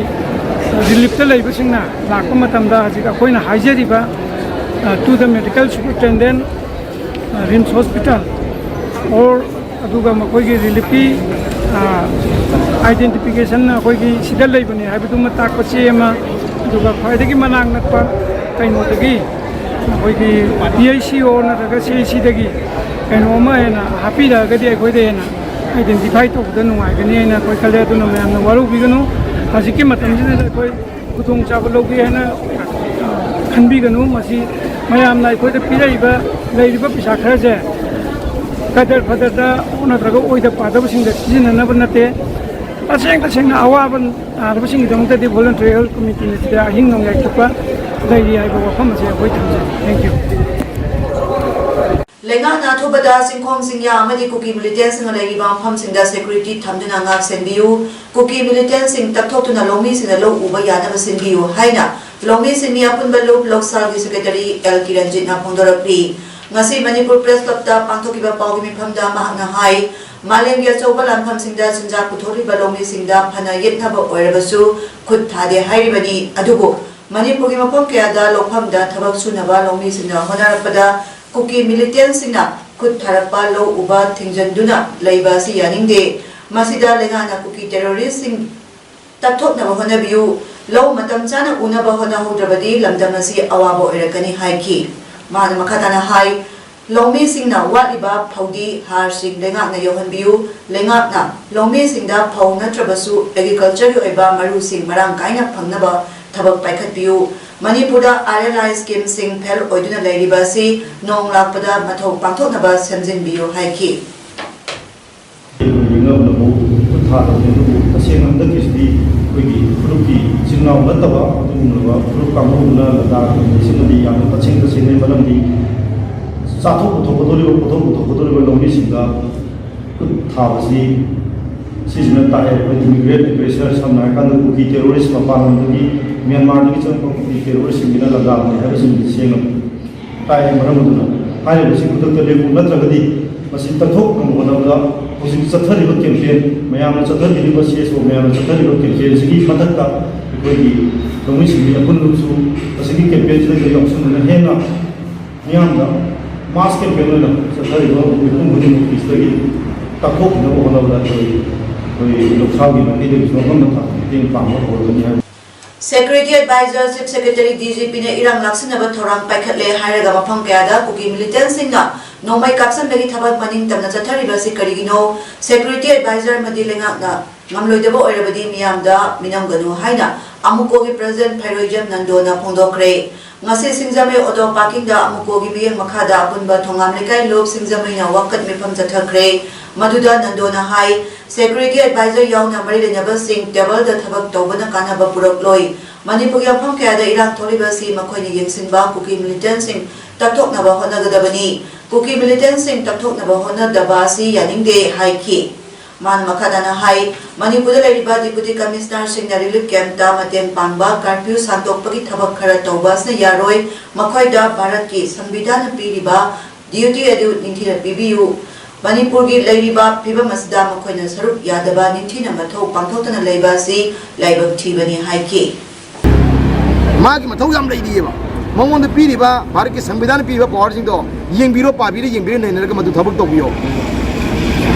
ꯔꯤꯂꯤꯐꯇ ꯂꯩꯕꯁꯤꯡꯅ ꯂꯥꯛꯄ ꯃꯇꯝꯗ ꯍꯧꯖꯤꯛ ꯑꯩꯈꯣꯏꯅ ꯍꯥꯏꯖꯔꯤꯕ, ꯑ, to the medical superintendent, ꯑ, ꯔꯤꯝꯁ ꯍꯣꯁꯄꯤꯇꯥꯜ or ꯑꯗꯨꯒ ꯃꯈꯣꯏꯒꯤ ꯔꯤꯂꯤꯐꯀꯤ, ꯑ, ꯑꯥꯏꯗꯦꯟꯇꯤꯐꯤꯀꯦꯁꯟ ꯑꯩꯈꯣꯏꯒꯤ ꯁꯤꯗ ꯂꯩꯕꯅꯤ ꯍꯥꯏꯕꯗꯨꯃ ꯇꯥꯛꯄ ꯆꯦ ꯑꯃ, ꯑꯗꯨꯒ ꯈ꯭ꯋꯥꯏꯗꯒꯤ ꯃꯅꯥꯛ ꯅꯛꯄ ꯀꯩꯅꯣꯗꯒꯤ, ꯑꯩꯈꯣꯏꯒꯤ ꯄꯤ ꯑꯩꯆ ꯁꯤ ꯑꯣ ꯅꯠꯇ꯭ꯔꯒ ꯁꯤ ꯑꯩꯆ ꯁꯤꯗꯒꯤ ꯀꯩꯅꯣ ꯑꯃ ꯍꯦꯟꯅ ꯍꯥꯞꯄꯤꯔꯛꯑꯒꯗꯤ ꯑꯩꯈꯣꯏꯗ ꯍꯦꯟꯅ ꯑꯥꯏꯗꯦꯟꯇꯤꯐꯥꯏ ꯇꯧꯕꯗ ꯅꯨꯡꯉꯥꯏꯒꯅꯤ ꯍꯥꯏꯅ ꯑꯩꯈꯣꯏ ꯈꯜꯂꯦ꯫ ꯑꯗꯨꯅ ꯃꯌꯥꯝꯅ ꯋꯥꯔꯧꯕꯤꯒꯅꯨ꯫ ꯍꯧꯖꯤꯛꯀꯤ ꯃꯇꯝꯁꯤꯗ ꯑꯩꯈꯣꯏ ꯈꯨꯗꯣꯡꯆꯥꯕ ꯂꯧꯒꯦ ꯍꯥꯏꯅ, ꯑ, ꯈꯟꯕꯤꯒꯅꯨ꯫ ꯃꯁꯤ ꯃꯌꯥꯝꯅ ꯑꯩꯈꯣꯏꯗ ꯄꯤꯔꯛꯏꯕ, ꯂꯩꯔꯤꯕ ꯄꯩꯁꯥ ꯈꯔꯁꯦ ꯀꯗꯔ ꯐꯗꯔꯗ ꯅꯠꯇ꯭ꯔꯒ ꯑꯣꯏꯗ ꯄꯥꯗꯕꯁꯤꯡꯗ ꯁꯤꯖꯤꯟꯅꯅꯕ ꯅꯠꯇꯦ꯫ ꯇꯁꯦꯡ ꯇꯁꯦꯡꯅ ꯑꯋꯥꯕ ꯅꯥꯔꯕꯁꯤꯡꯒꯤꯗꯃꯛꯇꯗꯤ voluntary health committeeꯅ ꯁꯤꯗ ꯑꯍꯤꯡ ꯅꯣꯡꯌꯥꯏ ꯆꯨꯞꯄ ꯂꯩꯔꯤ ꯍꯥꯏꯕ ꯋꯥꯐꯝ ꯑꯁꯤ ꯑꯩꯈꯣꯏ ꯊꯝꯖꯩ꯫ Thank you. ꯂꯩꯉꯥꯛꯅ ꯑꯊꯨꯕꯗ ꯆꯤꯡꯈꯣꯡ ꯆꯤꯡꯌꯥ ꯑꯃꯗꯤ ꯀꯨꯀꯤ ꯃꯤꯂꯤꯇꯦꯟꯁꯤꯡꯅ ꯂꯩꯔꯤꯕ ꯃꯐꯝꯁꯤꯡꯗ ꯁꯦꯀ꯭ꯌꯨꯔꯤꯇꯤ ꯊꯝꯗꯨꯅ ꯉꯥꯛ ꯁꯦꯟꯕꯤꯌꯨ꯫ ꯀꯨꯀꯤ ꯃꯤꯂꯤꯇꯦꯟꯁꯤꯡ ꯇꯛꯊꯣꯛꯇꯨꯅ ꯂꯧꯃꯤꯁꯤꯡꯅ ꯂꯧ ꯎꯕ ꯌꯥꯅꯕ ꯁꯤꯟꯕꯤꯌꯨ ꯍꯥꯏꯅ ꯂꯧꯃꯤ ꯁꯤꯟꯃꯤ ꯑꯄꯨꯟꯕ ꯂꯨꯞ ꯂꯧꯁꯥꯜꯒꯤ ꯁꯦꯀ꯭ꯔꯦꯇꯔꯤ ꯑꯦꯜ ꯀꯤꯔꯟꯖꯤꯠꯅ ꯐꯣꯡꯗꯣꯔꯛꯂꯤ꯫ ꯉꯁꯤ ꯃꯅꯤꯄꯨꯔ ꯄ꯭ꯔꯦꯁ ꯀ꯭ꯂꯕꯇ ꯄꯥꯡꯊꯣꯛꯈꯤꯕ ꯄꯥꯎꯒꯤ ꯃꯤꯐꯝꯗ ꯃꯍꯥꯛꯅ ꯍꯥꯏ, ꯃꯥꯂꯦꯝꯒꯤ ꯑꯆꯧꯕ ꯂꯥꯟꯐꯝꯁꯤꯡꯗ ꯆꯤꯟꯖꯥꯛ ꯄꯨꯊꯣꯛꯂꯤꯕ ꯂꯧꯃꯤꯁꯤꯡꯗ ꯐꯅ ꯌꯦꯠꯅꯕ ꯑꯣꯏꯔꯕꯁꯨ ꯈꯨꯠ ꯊꯥꯗꯦ ꯍꯥꯏꯔꯤꯕꯅꯤ꯫ ꯑꯗꯨꯕꯨ ꯃꯅꯤꯄꯨꯔꯒꯤ ꯃꯐꯝ ꯀꯌꯥꯗ ꯂꯧꯐꯝꯗ ꯊꯕꯛ ꯁꯨꯅꯕ ꯂꯧꯃꯤꯁꯤꯡꯅ ꯍꯣꯠꯅꯔꯛꯄꯗ ꯀꯨꯀꯤ ꯃꯤꯂꯤꯇꯦꯟꯁꯤꯡꯅ ꯈꯨꯠ ꯊꯥꯔꯛꯄ ꯂꯧ ꯎꯕ ꯊꯤꯡꯖꯤꯟꯗꯨꯅ ꯂꯩꯕ ꯑꯁꯤ ꯌꯥꯅꯤꯡꯗꯦ꯫ ꯃꯁꯤꯗ ꯂꯩꯉꯥꯛꯅ ꯀꯨꯀꯤ ꯇꯦꯔꯣꯔꯤꯁꯁꯤꯡ ꯇꯛꯊꯣꯛꯅꯕ ꯍꯣꯠꯅꯕꯤꯌꯨ꯫ ꯂꯧ ꯃꯇꯝ ꯆꯥꯅ ꯎꯅꯕ ꯍꯣꯠꯅꯍꯧꯗ꯭ꯔꯕꯗꯤ ꯂꯝꯗꯝ ꯑꯁꯤ ꯑꯋꯥꯕ ꯑꯣꯏꯔꯛꯀꯅꯤ ꯍꯥꯏꯈꯤ꯫ ꯃꯍꯥꯛꯅ ꯃꯈꯥ ꯇꯥꯅ ꯍꯥꯏ, ꯂꯧꯃꯤꯁꯤꯡꯅ ꯋꯥꯠꯂꯤꯕ ꯐꯧꯗꯤ ꯍꯥꯔꯁꯤꯡ ꯂꯩꯉꯥꯛꯅ ꯌꯧꯍꯟꯕꯤꯌꯨ꯫ ꯂꯩꯉꯥꯛꯅ ꯂꯧꯃꯤꯁꯤꯡꯗ ꯐꯧ ꯅꯠꯇ꯭ꯔꯕꯁꯨ ꯑꯦꯒ꯭ꯔꯤꯀꯜꯆꯔꯒꯤ ꯑꯣꯏꯕ ꯃꯔꯨꯁꯤꯡ ꯃꯔꯥꯡ ꯀꯥꯏꯅ ꯐꯪꯅꯕ ꯊꯕꯛ ꯄꯥꯏꯈꯠꯄꯤꯌꯨ꯫ ꯃꯅꯤꯄꯨꯔꯗ ꯑꯥꯔ ꯑꯦꯜ ꯑꯥꯏ ꯁ꯭ꯀꯤꯝꯁꯤꯡ ꯐꯦꯜ ꯑꯣꯏꯗꯨꯅ ꯂꯩꯔꯤꯕ ꯑꯁꯤ ꯅꯣꯡ ꯂꯥꯛꯄꯗ ꯃꯊꯧ ꯄꯥꯡꯊꯣꯛꯅꯕ ꯁꯦꯝꯖꯤꯟꯕꯤꯌꯨ ꯍꯥꯏꯈꯤ꯫ ꯌꯦꯡꯅꯕꯅꯕꯨ ꯈꯨꯠ ꯊꯥꯗꯕꯅꯤ, ꯑꯗꯨꯕꯨ ꯇꯁꯦꯡꯅ ꯍꯟꯗꯛꯀꯤꯁꯤꯗꯤ ꯑꯩꯈꯣꯏꯒꯤ ꯐꯨꯔꯨꯞꯀꯤ ꯏꯆꯤꯜ ꯏꯅꯥꯎ ꯅꯠꯇꯕ ꯑꯗꯨꯒꯨꯝꯂꯕ ꯐꯨꯔꯨꯞ ꯀꯥꯡꯕꯨꯗꯨꯅ ꯂꯗꯥꯈ ꯂꯝꯗꯝꯁꯤꯃꯗꯤ ꯌꯥꯝꯅ ꯇꯁꯦꯡ ꯇꯁꯦꯡꯅ, ꯃꯔꯝꯗꯤ ꯆꯥꯊꯣꯛ ꯄꯨꯊꯣꯛꯀꯗꯧꯔꯤꯕ, ꯄꯣꯠꯊꯣꯛ ꯄꯨꯊꯣꯛꯀꯗꯧꯔꯤꯕ ꯂꯧꯃꯤꯁꯤꯡꯗ ꯈꯨꯠ ꯊꯥꯕꯁꯤ ꯁꯤꯁꯤꯅ ꯇꯥꯛꯑꯦ꯫ ꯑꯩꯈꯣꯏ ꯏꯃꯤꯒ꯭ꯔꯦꯟ ꯑꯦꯒ꯭ꯔꯦꯁꯔ, ꯁꯝꯅ ꯍꯥꯏꯔꯀꯥꯟꯗ ꯀꯨꯀꯤ ꯇꯦꯔꯣꯔꯤꯁ, ꯃꯄꯥꯟ ꯂꯝꯗꯒꯤ ꯃ꯭ꯌꯥꯟꯃꯥꯔꯗꯒꯤ ꯆꯪꯉꯛꯄ ꯀꯨꯀꯤ ꯇꯦꯔꯣꯔꯤꯁꯁꯤꯡꯒꯤꯅ ꯂꯗꯥꯈꯅꯤ ꯍꯥꯏꯕꯁꯤꯃꯗꯤ ꯁꯦꯡꯅ ꯇꯥꯛꯑꯦ꯫ ꯃꯔꯝ ꯑꯗꯨꯅ ꯍꯥꯏꯔꯤꯕꯁꯤ ꯈꯨꯗꯛꯇ ꯂꯦꯞꯄꯨ, ꯅꯠꯇ꯭ꯔꯒꯗꯤ ꯃꯁꯤ ꯇꯛꯊꯣꯛꯅꯕ ꯍꯣꯠꯅꯕꯗ ꯍꯧꯖꯤꯛ ꯆꯠꯊꯔꯤꯕ ꯀꯦꯝꯄꯦꯟ, ꯃꯌꯥꯝꯅ ꯆꯠꯊꯕꯤꯔꯤꯕ, ꯁꯤ ꯑꯦꯁ ꯑꯣ ꯃꯌꯥꯝꯅ ꯆꯠꯊꯔꯤꯕ ꯀꯦꯝꯄꯦꯟꯁꯤꯒꯤ ꯃꯊꯛꯇ ꯑꯩꯈꯣꯏꯒꯤ ꯂꯧꯃꯤꯁꯤꯡꯒꯤ ꯑꯄꯨꯟꯕꯁꯨ ꯃꯁꯤꯒꯤ ꯀꯦꯝꯄꯦꯟꯁꯤꯗ ꯌꯥꯎꯁꯟꯗꯨꯅ ꯍꯦꯟꯅ ꯃꯤꯌꯥꯝꯗ ꯃꯥꯁ ꯀꯦꯝꯄꯦꯟ ꯑꯣꯏꯅ ꯆꯠꯊꯔꯤꯕ ꯃꯤꯄꯨꯝ ꯈꯨꯗꯤꯡꯃꯛꯀꯤ ꯁꯤꯗꯒꯤ ꯇꯛꯊꯣꯛꯈꯤꯅꯕ ꯍꯣꯠꯅꯕꯗ ꯑꯩꯈꯣꯏ, ꯑꯩꯈꯣꯏ ꯂꯧꯁꯥꯒꯤ ꯃꯥꯏꯀꯩꯗꯒꯤꯁꯨ ꯑꯉꯝꯕ ꯊꯥꯛꯇ ꯃꯇꯦꯡ ꯄꯥꯡꯕ ꯍꯧꯔꯒꯅꯤ ꯍꯥꯏꯕ꯫ Security Advisor, Chief Secretary, D G P ꯅ ꯏꯔꯥꯡ ꯂꯥꯛꯁꯤꯟꯅꯕ ꯊꯧꯔꯥꯡ ꯄꯥꯏꯈꯠꯂꯦ ꯍꯥꯏꯔꯒ ꯃꯐꯝ ꯀꯌꯥꯗ ꯀꯨꯀꯤ ꯃꯤꯂꯤꯇꯦꯟꯁꯤꯡꯅ ꯅꯣꯡꯃꯩ ꯀꯥꯞꯁꯤꯟꯕꯒꯤ ꯊꯕꯛ ꯃꯅꯤꯡ ꯇꯝꯅ ꯆꯠꯊꯔꯤꯕꯁꯤ ꯀꯔꯤꯒꯤꯅꯣ? Security Advisor ꯑꯃꯗꯤ ꯂꯩꯉꯥꯛꯅ ꯉꯝꯂꯣꯏꯗꯕ ꯑꯣꯏꯔꯕꯗꯤ ꯃꯤꯌꯥꯝꯗ ꯃꯤꯅꯝꯒꯅꯨ ꯍꯥꯏꯅ ꯑꯃꯨꯀꯣꯒꯤ President ꯐꯩꯔꯣꯏꯖꯝ ꯅꯟꯗꯣꯅ ꯐꯣꯡꯗꯣꯛꯈ꯭ꯔꯦ꯫ ꯉꯁꯤ ꯁꯤꯡꯖꯃꯩ ꯑꯣꯇꯣ ꯄꯥꯔꯀꯤꯡꯗ ꯑꯃꯨꯀꯣꯒꯤ ꯃꯤꯠꯌꯦꯡ ꯃꯈꯥꯗ ꯑꯄꯨꯟꯕ ꯊꯣꯉꯥꯝ ꯂꯩꯀꯥꯏ ꯂꯨꯞ ꯁꯤꯡꯖꯃꯩꯅ ꯋꯥꯀꯠ ꯃꯤꯐꯝ ꯆꯠꯊꯈ꯭ꯔꯦ꯫ ꯃꯗꯨꯗ ꯅꯟꯗꯣꯅ ꯍꯥꯏ, Security Advisor ꯌꯥꯎꯅ ꯃꯔꯤ ꯂꯩꯅꯕꯁꯤꯡ ꯇꯦꯕꯜꯗ ꯊꯕꯛ ꯇꯧꯕꯅ ꯀꯥꯟꯅꯕ ꯄꯨꯔꯛꯂꯣꯏ꯫ ꯃꯅꯤꯄꯨꯔꯒꯤ ꯃꯐꯝ ꯀꯌꯥꯗ ꯏꯔꯥꯡ ꯊꯣꯛꯂꯤꯕ ꯑꯁꯤ ꯃꯈꯣꯏꯅ ꯌꯦꯡꯁꯤꯟꯕ ꯀꯨꯀꯤ ꯃꯤꯂꯤꯇꯦꯟꯁꯤꯡ ꯇꯛꯊꯣꯛꯅꯕ ꯍꯣꯠꯅꯒꯗꯕꯅꯤ꯫ ꯀꯨꯀꯤ ꯃꯤꯂꯤꯇꯦꯟꯁꯤꯡ ꯇꯛꯊꯣꯛꯅꯕ ꯍꯣꯠꯅꯗꯕ ꯑꯁꯤ ꯌꯥꯅꯤꯡꯗꯦ ꯍꯥꯏꯈꯤ꯫ ꯃꯥꯅ ꯃꯈꯥ ꯇꯥꯅ ꯍꯥꯏ, ꯃꯅꯤꯄꯨꯔꯗ ꯂꯩꯔꯤꯕ Deputy Commissionerꯁꯤꯡꯅ relief campꯇ ꯃꯇꯦꯡ ꯄꯥꯡꯕ, curfew ꯁꯥꯡꯗꯣꯛꯄꯒꯤ ꯊꯕꯛ ꯈꯔ ꯇꯧꯕ ꯑꯁꯤꯅ ꯌꯥꯔꯣꯏ꯫ ꯃꯈꯣꯏꯗ ꯚꯥꯔꯠꯀꯤ ꯁꯪꯕꯤꯙꯥꯟꯅ ꯄꯤꯔꯤꯕ duty ꯑꯗꯨ ꯅꯤꯡꯊꯤꯅ ꯄꯤꯕꯤꯌꯨ꯫ ꯃꯅꯤꯄꯨꯔꯒꯤ ꯂꯩꯔꯤꯕ ꯐꯤꯕꯝ ꯑꯁꯤꯗ ꯃꯈꯣꯏꯅ ꯁꯔꯨꯛ ꯌꯥꯗꯕ, ꯅꯤꯡꯊꯤꯅ ꯃꯊꯧ ꯄꯥꯡꯊꯣꯛꯇꯅ ꯂꯩꯕ ꯑꯁꯤ ꯂꯥꯏꯕꯛ ꯊꯤꯕꯅꯤ ꯍꯥꯏꯈꯤ꯫ ꯃꯥꯒꯤ ꯃꯊꯧ ꯌꯥꯝ ꯂꯩꯔꯤꯑꯕ꯫ ꯃꯉꯣꯟꯗ ꯄꯤꯔꯤꯕ ꯚꯥꯔꯠꯀꯤ ꯁꯪꯕꯤꯙꯥꯟꯅ ꯄꯤꯔꯤꯕ powerꯁꯤꯡꯗꯣ ꯌꯦꯡꯕꯤꯔꯣ, ꯄꯥꯕꯤꯔꯣ, ꯌꯦꯡꯕꯤꯔꯣ, ꯅꯩꯅꯔꯒ ꯃꯗꯨ ꯊꯕꯛ ꯇꯧꯕꯤꯌꯣ꯫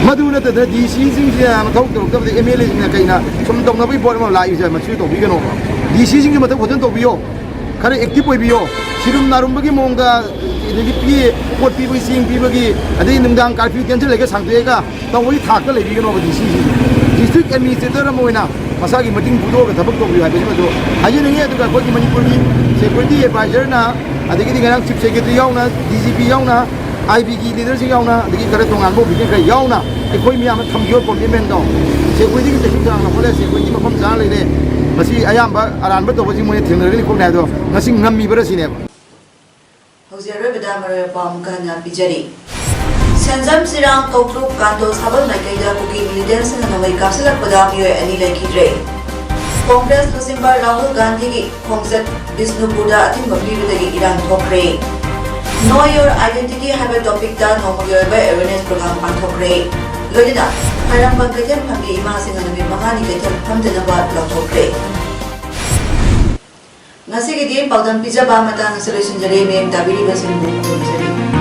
ꯃꯗꯨ ꯅꯠꯇꯗꯅ ꯗꯤ ꯁꯤꯁꯤꯡꯁꯦ ꯃꯊꯧ ꯇꯧꯔꯛꯇꯕꯗ ꯑꯦꯝ ꯑꯦꯜ ꯑꯦꯁꯤꯡꯅ ꯀꯩꯅ ꯁꯨꯝ ꯇꯧꯅꯕꯒꯤ ꯄꯣꯠ ꯑꯃ ꯂꯥꯛꯏꯁꯦ, ꯃꯁꯤ ꯇꯧꯕꯤꯒꯅꯣꯕ꯫ ꯗꯤ ꯁꯤꯁꯤꯡꯁꯦ ꯃꯊꯧ ꯐꯖꯅ ꯇꯧꯕꯤꯌꯣ, ꯈꯔ ꯑꯦꯛꯇꯤꯚ ꯑꯣꯏꯕꯤꯌꯣ꯫ ꯁꯤꯔꯨꯝ ꯅꯥꯔꯨꯝꯕꯒꯤ ꯃꯑꯣꯡꯗ, ꯑꯗꯒꯤ ꯄꯤ-, ꯄꯣꯠ ꯄꯤꯕꯒꯤ, ꯆꯦꯡ ꯄꯤꯕꯒꯤ, ꯑꯗꯩ ꯅꯨꯡꯗꯥꯡ ꯀꯥꯔꯐ꯭ꯌꯨ ꯀꯦꯟꯁꯤꯜꯂꯒ ꯁꯥꯡꯗꯣꯛꯑꯒ ꯇꯧꯕꯒꯤ ꯊꯥꯛꯇ ꯂꯩꯕꯤꯒꯅꯣꯕ ꯗꯤ ꯁꯤꯁꯤꯡꯁꯦ꯫ ꯗꯤꯁꯇ꯭ꯔꯤꯛ ꯑꯦꯗꯃꯤꯅꯤꯁꯇ꯭ꯔꯦꯇꯔ ꯑꯃ ꯑꯣꯏꯅ ꯃꯁꯥꯒꯤ ꯃꯇꯤꯡ ꯄꯨꯊꯣꯛꯑꯒ ꯊꯕꯛ ꯇꯧꯕꯤꯌꯨ ꯍꯥꯏꯕꯁꯤꯃꯁꯨ ꯍꯥꯏꯖꯅꯤꯡꯉꯤ꯫ ꯑꯗꯨꯒ ꯑꯩꯈꯣꯏꯒꯤ ꯃꯅꯤꯄꯨꯔꯒꯤ ꯁꯦꯀ꯭ꯌꯨꯔꯤꯇꯤ ꯑꯦꯗꯚꯥꯏꯖꯔꯅ, ꯑꯗꯒꯤꯗꯤ ꯉꯔꯥꯡ ꯆꯤꯐ ꯁꯦꯀ꯭ꯔꯦꯇꯔꯤ ꯌꯥꯎꯅ, ꯗꯤ ꯖꯤ ꯄꯤ ꯌꯥꯎꯅ, ꯑꯥꯏ ꯕꯤꯒꯤ ꯂꯤꯗꯔꯁꯤꯡ ꯌꯥꯎꯅ, ꯑꯗꯒꯤ ꯈꯔ ꯇꯣꯉꯥꯟꯕ ꯑꯣꯐꯤꯁꯤꯌꯦꯜ ꯈꯔ ꯌꯥꯎꯅ ꯑꯩꯈꯣꯏ ꯃꯌꯥꯝꯅ ꯊꯝꯈꯤꯕ ꯀꯣꯃꯤꯠꯃꯦꯟꯗꯣ, ꯁꯦꯀ꯭ꯌꯨꯔꯤꯇꯤꯒꯤ ꯀꯩꯁꯨ ꯆꯥꯡ ꯂꯧꯈꯠꯂꯦ, ꯁꯦꯀ꯭ꯌꯨꯔꯤꯇꯤ ꯃꯐꯝ ꯆꯥꯅ ꯂꯩꯔꯦ, ꯃꯁꯤ ꯑꯌꯥꯝꯕ ꯑꯔꯥꯟꯕ ꯇꯧꯕꯁꯤ ꯃꯣꯏꯅ ꯊꯦꯡꯅꯔꯒꯅꯤ ꯈꯣꯠꯅꯤ ꯍꯥꯏꯕꯗꯣ ꯉꯁꯤ ꯉꯝꯃꯤꯕ꯭ꯔꯥ ꯁꯤꯅꯦꯕ꯫ ꯍꯧꯖꯤꯛ ꯑꯔꯣꯏꯕꯗ ꯃꯔꯨꯑꯣꯏꯕ ꯄꯥꯎ ꯑꯃꯨꯛꯀ ꯍꯟꯅ ꯄꯤꯖꯔꯤ꯫ ꯁꯦꯟꯖꯝ ꯆꯤꯔꯥꯡ ꯀꯧꯇ꯭ꯔꯨꯛ ꯀꯥꯟꯇꯣ ꯁꯥꯕꯜ ꯃꯥꯏꯀꯩꯗ ꯀꯨꯀꯤ ꯃꯤꯂꯤꯇꯦꯟꯁꯤꯡꯅ ꯅꯣꯡꯃꯩ ꯀꯥꯞꯁꯤꯜꯂꯛꯄꯗ ꯃꯤꯑꯣꯏ ꯑꯅꯤ ꯂꯩꯈꯤꯗ꯭ꯔꯦ꯫ ꯀꯣꯡꯒ꯭ꯔꯦꯁ ꯂꯨꯆꯤꯡꯕ ꯔꯥꯍꯨꯜ ꯒꯥꯟꯙꯤꯒꯤ ꯈꯣꯡꯆꯠ ꯕꯤꯁꯅꯨꯄꯨꯔꯗ ꯑꯊꯤꯡꯕ ꯄꯤꯕꯗꯒꯤ ꯏꯔꯥꯡ ꯊꯣꯛꯈ꯭ꯔꯦ꯫ Know Your Identity ꯍꯥꯏꯕ ꯇꯣꯄꯤꯛꯇ ꯅꯣꯡꯃꯒꯤ ꯑꯣꯏꯕ ꯑꯦꯋꯦꯔꯅꯦꯁ ꯄ꯭ꯔꯣꯒ꯭ꯔꯥꯝ ꯄꯥꯡꯊꯣꯛꯈ꯭ꯔꯦ꯫ ꯂꯣꯏꯅꯅ ꯈ꯭ꯋꯥꯏꯔꯝꯕꯟ ꯀꯩꯊꯦꯜ ꯐꯝꯒꯤ ꯏꯃꯥꯁꯤꯡꯅ ꯅꯨꯃꯤꯠ ꯃꯉꯥꯅꯤ ꯀꯩꯊꯦꯜ ꯐꯝꯗꯅꯕ ꯂꯥꯎꯊꯣꯛꯈ꯭ꯔꯦ꯫ ꯉꯁꯤꯒꯤꯗꯤ ꯄꯥꯎꯗꯝ ꯄꯤꯖꯕ ꯃꯇꯥꯡ ꯑꯁꯤꯗ ꯂꯣꯏꯁꯤꯟꯖꯔꯦ꯫ ꯃꯌꯥꯝ ꯇꯥꯕꯤꯔꯤꯕꯁꯤꯡꯕꯨ ꯈꯨꯔꯨꯝꯖꯔꯤ꯫